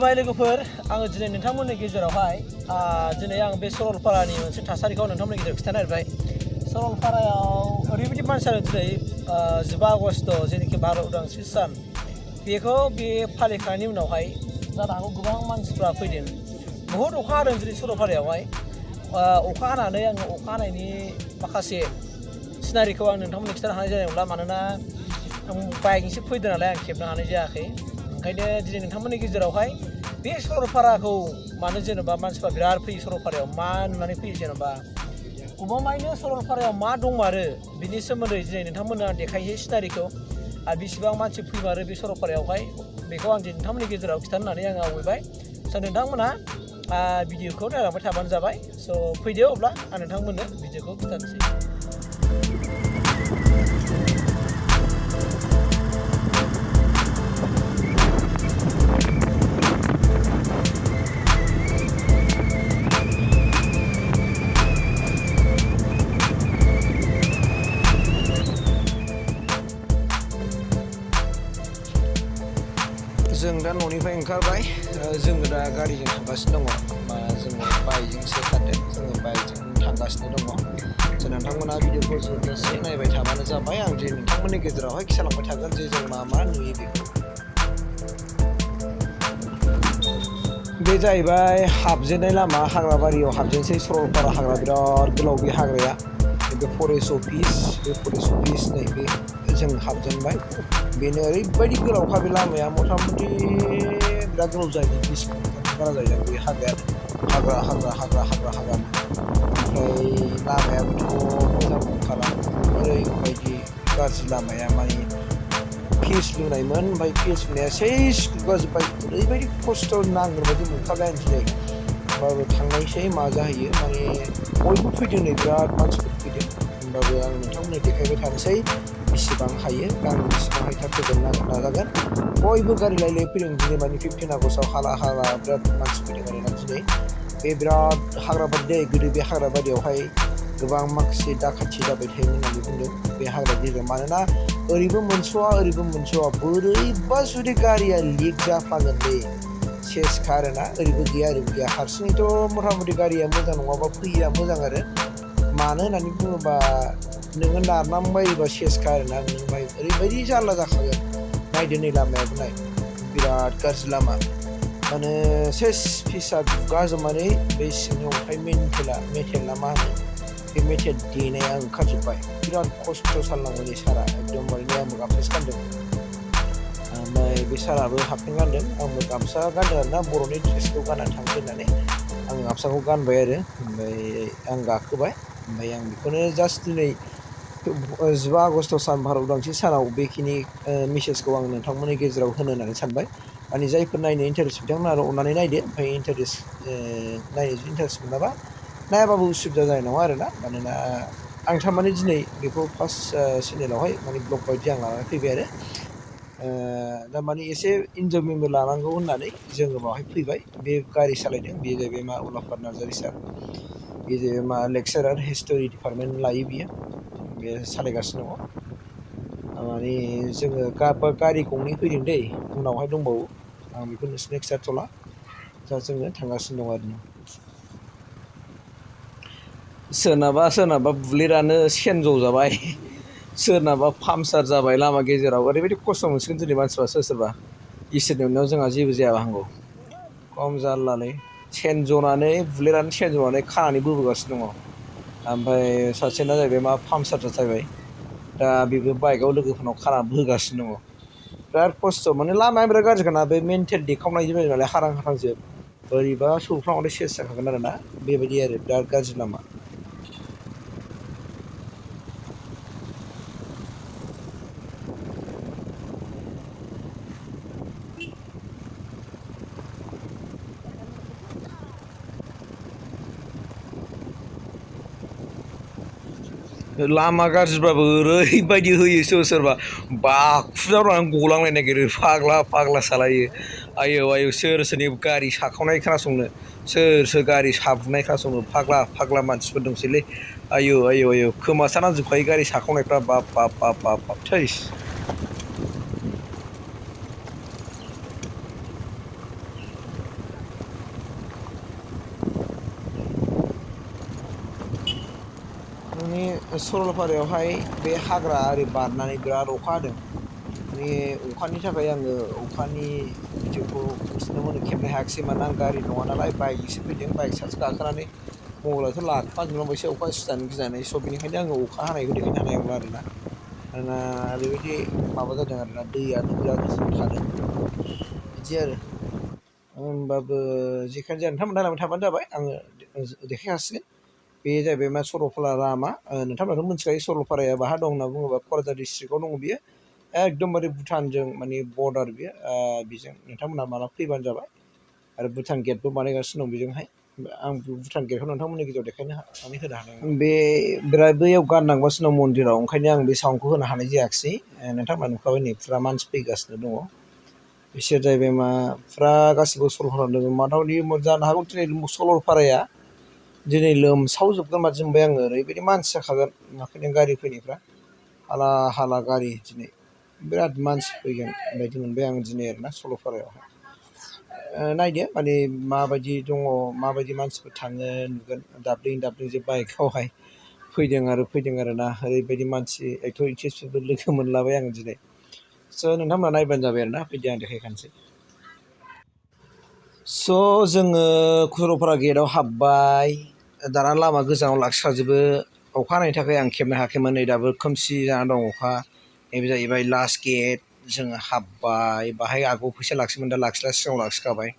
खुलुमबाय लोगोफोर आङो दिनै नोंथांमोननि गेजेरावहाय दिनै आं बे सरलपारानि मोनसे थासारिखौ नोंथांमोननि गेजेराव खिन्थानो नागिरबाय। सरलपारायाव ओरैबायदि मानसियानो दिनै 15 आगस्ट जेनाखि भारत उदांस्रि सान बेखौ बे फालिखांनायनि उनावहाय जानो हागौ गोबां मानसिफ्रा फैदों। बहुद अखा हादों दिनै सरलपारायावहाय। अखा हानानै आङो अखा हानायनि माखासे सिनारिखौ आं नोंथांमोननो खिन्थानो हानाय जानाय नंला, मानोना आं बाइकजोंसो फैदों नालाय आं खेबनो हानाय जायाखै। ओंखायनो दिनै नोंथांमोननि गेजेरावहाय बे सरलपाराखौ मानो जेनेबा मानसिफ्रा बिराद फैयो, सरलपारायाव मा नुनानै फैयो, जेनेबा गमामायैनो सरलपारायाव मा दंमारो बिनि सोमोन्दै दिनै नोंथांमोननो आं देखायसै सिनारिखौ। बेसेबां मानसि फैमारो बे सरलपारायावहाय बेखौ आं दिनै नोंथांमोननि गेजेराव खिन्थानो होननानै आङो आवगायबाय। स' नोंथांमोनहा भिडिअखौ नायलांबाय थाबानो जाबाय। स' फैदो अब्ला आं नोंथांमोननो भिडिअखौ खिन्थानोसै। जों दा न'निफ्राय ओंखारबाय। जोङो दा गारिजों थांगासिनो दङ। जोङो बाइकजोंसो खारदों, जोङो बाइकजों थांगासिनो दङ। नोंथांमोना भिडिअखौ जोबजासे नायबाय थाबानो जाबाय। आं दिनै नोंथांमोननि गेजेरावहाय खिथालांबाय थागोन जे जों मा मा नुयो बेखौ। बे जाहैबाय हाबजेननाय लामा, हाग्राबारियाव हाबजेनसै। सरलपारा हाग्रा बिराद गोलाव बे हाग्राया। बे फरेस्ट अफिस नै बे जों हाबजेनबाय। बेनो ओरैबायदि गोलावखा बे लामाया, मथा मथि बिराद गोलाव जायो, 20 किल'मिटारनि बारा जायो बे हाग्रायानो। हाग्रानो। ओमफ्राय लामायाबोथ' मोजां नंखाला, ओरैबायदि गाज्रि लामाया। माने पिस लुनायमोन, ओमफ्राय पिस लुनाया सेस गुगाजोब्बाय। ओरैबायदि खस्थ' नांगोन बायदि मोनखाबाय आं दिनै। होमबाबो थांनायसै मा जाहैयो। माने बयबो फैदों नै, बिराद मानसिफोर फैदों। होमबाबो आं नोंथांमोननो देखायबाय थानोसै बेसेबां हायो। आं बेसेबां हायथारफैगोन नाजागोन। बयबो गारि लायै फैदों दिनै, माने 15 आगस्टआव हाला बिराद मानसि फैदों आरोना दिनै। बे बिराद हाग्राबारि दै, गोदो बे हाग्राबारियावहाय गोबां माखासे दाखाथि जाबाय थायोमोन होननानै बुंदों बे हाग्रा गेजेराव। मानोना ओरैबो मोनस'वा बोरैबा जुदि गारिया लिक जाफ्लांगोनलै, सेसखा आरोना। ओरैबो गैया हारसिङैथ' मथा मथि गारिया मोजां नङाबा फैयिया मोजां आरो। मानो होननानै बुङोबा नोङो नारनांबायोबा सेसखा आरोना। नों बाय ओरैबायदि जारला जाखागोन। नायदो नै लामायाबो नाय, बिराद गाज्रि लामा। माने सेस फिसा गुगाजोबनानै बे सिंनि अन्थाइ मेटेल ना मा होनो, बे मेटेल देनाया ओंखारजोब्बाय। बिराद खस्थ' सालायनांगौ सारा, एकदमबारे आंबो गामसासो गानदों। ओमफ्राय बे साराबो हाफपेन्ट गानदों, आंबो गामसा गानदों आरोना, बर'नि ड्रेसखौ गाननानै थांसै होननानै आं गामसाखौ गानबाय आरो। ओमफ्राय आं गाखोबाय। ओमफ्राय आं बेखौनो जास्ट दिनै 15 आगस्ट सान, भारत उदांस्रि सानाव बेखिनि मेसेजखौ आं नोंथांमोननि गेजेराव होनो होननानै सानबाय। माने जायफोर नायनो इन्टारेस्ट बिथांमोना अननानै नायदो। ओमफ्राय नायनो जुदि इन्टारेस्ट मोनाबा नायाबाबो उसुबिदा जानाय नङा आरोना। मानोना आं थारमाने दिनै बेखौ फार्स्ट चेनेलावहाय माने ब्लग बायदि आं लानानै फैबाय आरो। थारमाने एसे इन्जयमेन्टबो लानांगौ होननानै जोङो बावहाय फैबाय। बे गारि सालायदों बे जाहैबाय उलाफार नार्जारि सार। बे जाहैबाय लेक्सारार, हिस्ट'रि डिपार्टमेन्ट लायो बियो। बे सालायगासिनो दङ। माने जोङो गारि गंनै फैदों दै, उनावहाय दंबावो। आं बेखौ नोंसोरनो खिथाथ'ला, दा जोङो थांगासिनो दं आरो। सोरनाबा बुलेटआनो सेन्ज जाबाय, सोरनाबा पामचार जाबाय लामा गेजेराव। ओरैबायदि खस्थ' मोनसिगोन दिनै मानसिफ्रा सोरबा। इसोरनि अननायाव जोंहा जेबो जायाबा हामगौ। खम जारलालै, बुलेटआनो सेन्ज जनानै खानानै बोबोगासिनो दङ। ओमफ्राय सासेना जाहैबाय पामचार जाथारबाय। दा बेबो बाइकआव लोगोफोरनाव खानानै बोगासिनो दङ। बिराद खस्थ', माने लामाया बिराद गाज्रिखाना, बे मेन्टेल देखावनायजों जायो नालाय, हारां हाथांजोब। बोरैबा सौफ्रांबाथाय सेस जाखागोन आरोना, बेबायदि आरो बिराद गाज्रि लामा। लामा गाज्रिबाबो ओरैबायदि होयो सोरबा बाखुदावनानै गलांलायनो नागिरो, फाग्ला सालायो। आयौ सोरनि गारि साखावनाय खोनासंनो, सोर गारि साबुनाय खोनासंनो, फाग्ला मानसिफोर दंसैलै। आयौ खोमासा नांजोबखायो गारि साखावनायफ्रा, बाब थैस। सरलपारायावहाय बे हाग्रा आरि बारनानै बिराद अखा हादों। माने अखानि थाखाय आङो अखानि भिडिअखौ नोंसोरनो होनो खेबनो हायाखिसै, मानोना आं गारि नङा नालाय बाइकजोंसो फैदों। बाइक सासे गाखोनानै मबाइलाथ' लाखोफाजोबलांबायसो अखा सिजानो गिनानै। स' बेनिखायनो आङो अखा हानायखौ देखायनो हानाय नंला आरोना। मानोना ओरैबायदि माबा जादों आरोना, दैयानो बिराद थादों बिदि आरो। होमबाबो जेखियानो जाया नोंथांमोना नायलांबाय थाबानो जाबाय, आङो देखायखासिगोन। बे जाहैबाय मा सरलपारा लामा। नोंथांमोनाथ' मिथिखायो सरलपाराया बाहा दं होनना बुङोबा क'क्राझार डिस्ट्रिक्टआव दङ बियो। एकदमबारे भुटानजों माने बर्डार बियो। बेजों नोंथांमोना माला फैबानो जाबाय। आरो भुटान गेटबो बानायगासिनो दं बेजोंहाय। आं भुटान गेटखौ नोंथांमोननि गेजेराव देखायनो होनो हादों। बे बिराद बैयाव गानलांगासिनो दं मन्दिराव, ओंखायनो आं बे साउन्डखौ होनो हानाय जायाखिसै। नोंथांमोना नुखाबाय नै फुरा मानसि फैगासिनो दङ। बिसोर जाहैबाय मा फुरा गासिबो सरलपारा दङ। माथावरि जानो हागौ दिनै सरलपाराया दिनै लोमसावजोबगोन बादि मोनबाय आङो। ओरैबायदि मानसि जाखागोन माखायनो गारि फैनायफ्रा हाला हाला गारि दिनै बिराद मानसि फैगोन बायदि मोनबाय आं दिनै आरोना सरलपारायावहाय। नायदो माने माबायदि दङ, माबायदि मानसिफोर थाङो नुगोन। दाब्लिं दाब्लिं जे बाइकआवहाय फैदों आरोना। ओरैबायदि मानसि एक्टर एक्ट्रिसफोरबो लोगो मोनलाबाय आङो दिनै। स' नोंथांमोना नायबानो जाबाय आरोना, फैदो आं देखायखानोसै। स' जोङो सरलपारा गेटआव हाबबाय। दाना लामा गोजानाव लाखिखाजोबो। अखा हानायनि थाखाय आं खेबनो हायाखैमोन, नै दाबो खोमसि जाना दं अखा। नैबे जाहैबाय लास्ट गेट। जोङो हाबबाय, बाहाय आगोलाव फैसा लाखियोमोन, दा लाखिला सिगाङाव लाखिखाबाय।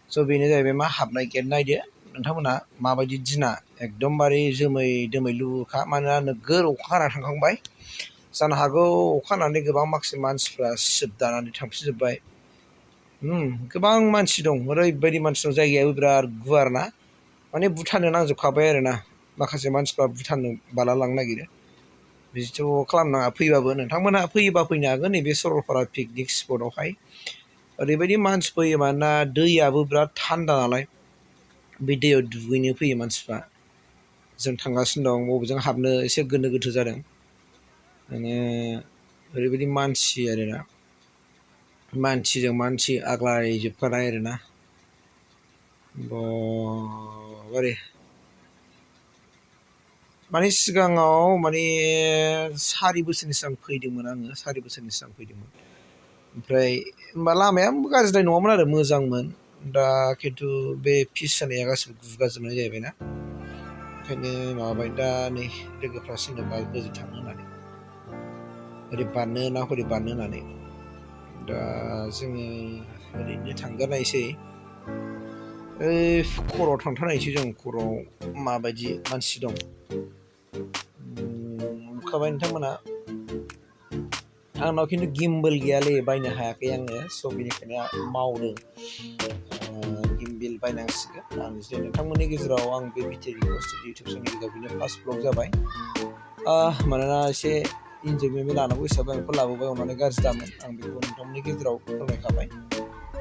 स' बेनो जाहैबाय मा हाबनाय गेट। नायदो नोंथांमोना माबायदि दिना एकदमबारे जोमै दोमैलुखा, मानोना नोगोर अखा हाना थांखांबाय। जानो हागौ अखा हानानै गोबां माखासे मानसिफ्रा सिजोबदानानै थांफिनजोब्बाय। गोबां मानसि दं, ओरैबायदि मानसि दं, जायगायाबो बिराद गुवार ना। माने भुटाननो नांजोबखाबाय आरोना। माखासे मानसिफ्रा भुटाननो बारला लांनो नागिरो। बिदिथ' खालामनाङा, फैबाबो नोंथांमोनहा फैयोबा फैनो हागोन नैबे सरलपारा पिकनिक स्पटआवहाय। ओरैबायदि मानसि फैयो, मानोना दैयाबो बिराद थान्दा नालाय। बे दैयाव दुगैनो फैयो मानसिफ्रा। जों थांगासिनो दं, बबेजों हाबनो एसे गोनो गोथो जादों। माने ओरैबायदि मानसि आरोना, मानसिजों मानसि आग्लायजोबखानाय आरोना। बारे माने सिगाङाव माने 4 बोसोरनि सिगां फैदोंमोन आङो, 4 बोसोरनि सिगां फैदोंमोन। ओमफ्राय होमबा लामाया गाज्रिद्राय नङामोन आरो, मोजांमोन। दा खिन्थु बे फिस जानाया गासिबो गुगाजोबनाय जाहैबायना। ओंखायनो माबाबाय, दा नै लोगोफ्रा सोंदोंबा बोजों थांनो होननानै, ओरै बारनो ना हरै बारनो होननानै। दा जोङो ओरैनो थांग्रोनायसै। खर'आव थांथारनायसै जों, खर'आव माबायदि मानसि दं। नुखाबाय नोंथांमोना। आंनाव खिन्थु गिम्बोल गैयालै, बायनो हायाखै आङो। स' बेनिखायनो मावदों। गिम्बोल बायनांसिगोन। आं जे नोंथांमोननि गेजेराव आं बे भिडिअ'खौ इउटुब चेनेलनि गेजेराव बेनो फार्स्ट ब्लग जाबाय। मानोना एसे इन्जयमेन्टबो लानांगौ हिसाबै आं बेखौ लाबोबाय, अननानै गाज्रि दामोन। आं बेखौ नोंथांमोननि गेजेराव फोरमायखाबाय।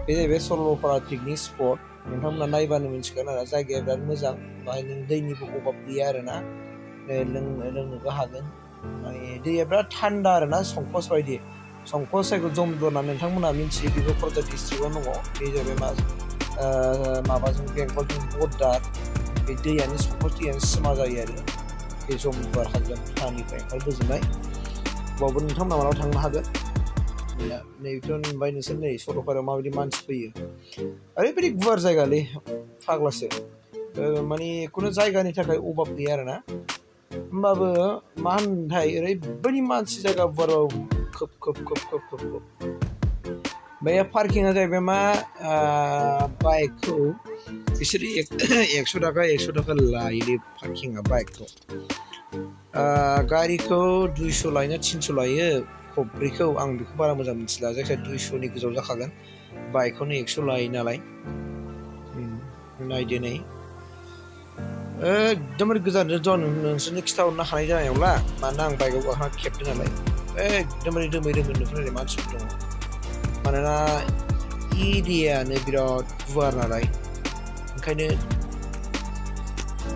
बे जाहैबाय सरलपारा पिकनिक स्पट। नोंथांमोना नायबानो मिथिगोन आरो, जायगाया बिराद मोजां। बाहाय नों दैनिबो अभाब गैया आरोना। लोंनोबो हागोन। माने दैया बिराद थान्दा आरोना, संकस बायदि। संकस जायखौ जमदुर होनना नोंथांमोना मिथियो, बेबो क'क्राझार डिस्ट्रिक्टआव दङ। बे जाहैबाय मा माबाजों बेंगलजों बर्डार। बे दैयानो संकस दैयानो सिमा जायो आरो। बे जमदुवार हाजोआ भुटाननिफ्राय ओंखारबोजोबनाय। बावबो नोंथांमोना मालाबा थांनो हागोन। नैबेथ' नुबाय नोंसोर, नै सरलपारायाव माबायदि मानसि फैयो। ओरैबायदि गुवार जायगालै, फाग्लासो। माने खुनु जायगानि थाखाय अभाब गैया आरोना। होमबाबो मा होनोथाय, ओरैबायदि मानसि जायगा गुवाराव खोब खोब खोब खोब खोब खोब। बे पार्किंआ जाहैबाय मा, बाइकखौ बिसोरो 100 थाखा लायोलै पार्किंआ बाइकखौ। गारिखौ 200 लायो ना 300 लायो खबब्रैखौ, आं बेखौ बारा मोजां मिथिला। जायखिजाया 200नि गोजौ जाखागोन। बाइकखौनो 100 लायो नालाय। नायदो नै एकदमबारे गोजानजों नोंसोरनो खिन्थाहरनो हानाय जानाय नंला, मानोना आं बाइकआव गाखोना खेबदों नालाय। एकदमबारे दोमै दोमै नुहुरलायनाय मानसिफोर दङ। मानोना एरियायानो बिराद गुवार नालाय, ओंखायनो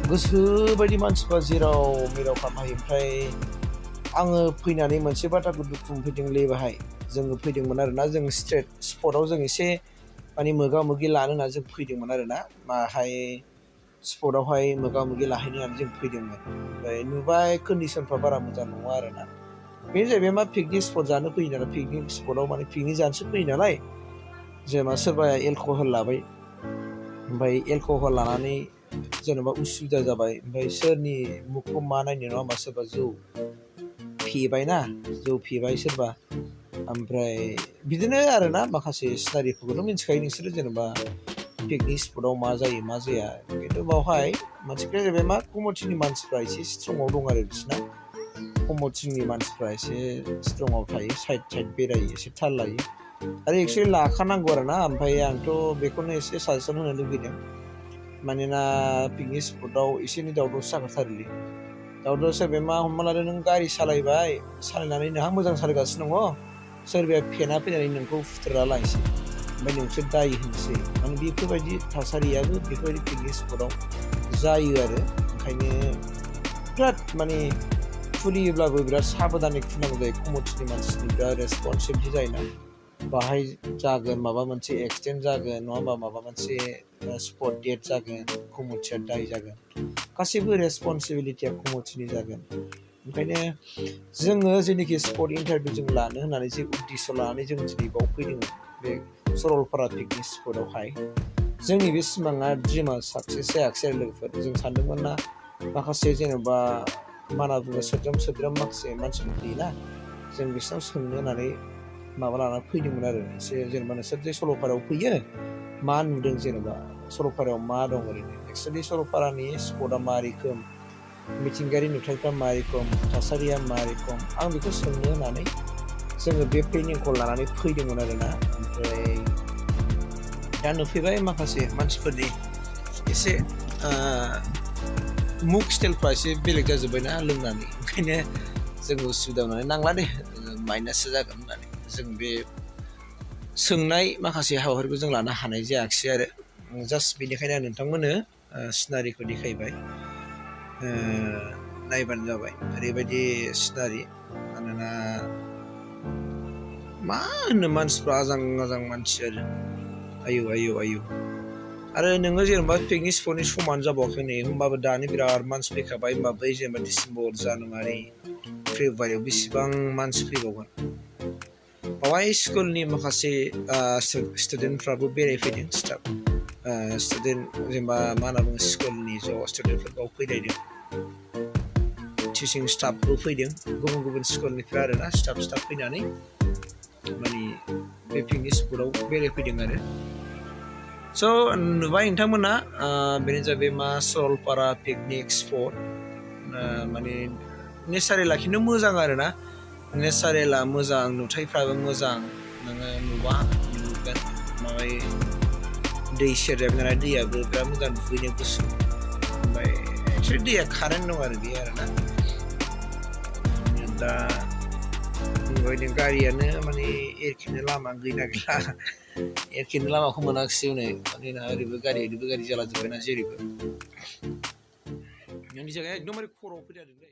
गोसोबायदि मानसिफ्रा जेराव मेराव खालामनो हायो। ओमफ्राय आङो फैनानै मोनसे बाथ्राखौ दुखु मोनफैदोंलै बाहाय। जोङो फैदोंमोन आरोना, जों स्ट्रेट स्पटआव जों एसे माने मोगा मोगि लानो होनना जों फैदोंमोन आरोना। माहाय स्पटआवहाय मोगा मोगि लाहैनो होननानै जों फैदोंमोन। ओमफ्राय नुबाय कन्डिसनफ्रा बारा मोजां नङा आरोना। बेनो जाहैबाय मा पिकनिक स्पट जानो फैयो नालाय, पिकनिक स्पटआव माने पिकनिक जानोसो फैयो नालाय, जेनेबा सोरबाया एलक'हल लाबाय, ओमफ्राय एलक'हल लानानै जेनेबा उसुबिदा जाबाय, ओमफ्राय सोरनि मुखखौ मा नायनो नङा होमबा, सोरबा जौ फेबायना, जौ फेबाय सोरबा, ओमफ्राय बिदिनो आरोना माखासे सिनारिफोरखौथ' मिथिखायो नोंसोरो, जेनेबा पिकनिक स्पटआव मा जायो मा जाया। खिन्थु बावहाय मोनसे खोथाया जाहैबाय मा, कमिटिनि मानसिफ्रा एसे स्ट्रंआव दं आरो बिसोरना, कमिटिनि मानसिफ्रा एसे स्ट्रंआव थायो, साइड साइड बेरायो, एसे थाल लायो, आरो एक्सुवेलि लाखानांगौ आरोना। ओमफ्राय आंथ' बेखौनो एसे साजेसन होनो लुबैदों, मानोना पिकनिक स्पटआव एसे एनै दावराव जाखाथारोलै। दावराव जाबाय मा, हमना लादो नों गारि सालायबाय, सालायनानै नोंहा मोजां सालायगासिनो दङ, सोरबाया फेना फैनानै नोंखौ फुथारना लायसै, ओमफ्राय नोंसोर दाय होनोसै। माने बेफोरबायदि थासारियाबो बेफोरबायदि पिकनिक स्पटआव जायो आरो। ओंखायनो बिराद माने खुलियोब्लाबो बिराद साबधानै खुलिनांगौ जायो, कमिटिनि मानसिनि बिराद रेसपन्सिबिलिटि जायोना। बाहाय जागोन माबा मोनसे एक्सिडेन्ट जागोन, नङा होमबा, माबा मोनसे स्पट डेट जागोन, कमिटिया दाय जागोन, गासैबो रेसपन्सिबिलिटिया कमिटिनि जागोन। ओंखायनो जोङो जेनोखि स्पट इन्टारभिउ जों लानो होननानै जे उद्दिस' लानानै जों दिनै बाव फैदोंमोन, बे सरलपारा पिकनिक स्पटआवहाय, जोंनि बे सिमाङा, ड्रिमा साक्सेस जायाखिसै आरो लोगोफोर। जों सानदोंमोन ना माखासे जेनेबा मा होनना बुङो, सोद्रोम माखासे मानसिफोर फैयोना, जों बिसोरनाव सोंनो होननानै माबा लानानै फैदोंमोन आरो, एसे जेनेबा नोंसोर जे सरलपारायाव फैयो मा नुदों, जेनेबा सरलपारायाव मा दं ओरैनो, एक्सुवेलि सरलपारानि स्पटआ मा रोखोम, मिथिंगायारि नुथायफ्रा मा रोखोम, थासारिया मा रोखोम, आं बेखौ सोंनो होननानै जोङो बे प्लेनिंखौ लानानै फैदोंमोन आरोना। ओमफ्राय दा नुफैबाय माखासे मानसिफोरनि एसे मुख स्टाइलफ्रा एसे बेलेग जाजोब्बायना लोंनानै, ओंखायनो जोङो उसुबिदा मोननानै नांला दे, माइनाससो जागोन होननानै जों बे सोंनाय माखासे हाबाफारिखौ जों लानो हानाय जायाखिसै आरो। जास्ट बेनिखायनो आं नोंथांमोननो सिनारिखौ देखायबाय, नायबानो जाबाय, ओरैबायदि सिनारि, मानोना मा होनो मानसिफ्रा आजां गाजां मानसि आरो, आयौ आयौ आयौ। आरो नोङो जेनेबा पिकनिक स्पटनि समानो जाबावाखै नै, होमबाबो दानि बिराद मानसि फैखाबाय, होमबा बै जेनेबा डिसेम्बर, जानुवारि, फेब्रुवारियाव बेसेबां मानसि फैबावगोन। बावहाय स्कुलनि माखासे स्टुडेन्टफ्राबो बेरायफैदों, स्टाफ स्टुडेन्ट, जेनेबा मा होनना बुङो, स्कुलनि ज' स्टुडेन्टफोर बाव फैलायदों, टिचिं स्टाफबो फैदों, गुबुन गुबुन स्कुलनिफ्राय आरोना, स्टाफ फैनानै माने बे पिकनिक स्पटआव बेरायफैदों आरो। स' नुबाय नोंथांमोना, बेनो जाबाय मा, सरलपारा पिकनिक स्पट, माने नेचारेला खिन्थु मोजां आरोना, नेचारेला मोजां, नुथायफ्राबो मोजां, नोङो नुगोन माबायो, दै सेर जाबाय नालाय, दैयाबो बिराद मोजां दुगैनो गुसु, ओमफ्राय एक्सुवेलि दैया कारेन्ट दं आरो बे आरोना। दा नुबायदों गारियानो माने एरखेनो लामा गैना गैला, एरखेनो लामाखौ मोनाखिसै हनै, मानोना ओरैबो गारि जाला जोब्बायना जेरैबो, नोंनि जायगाया एकदमबारे खर'आव फैथारदों दै।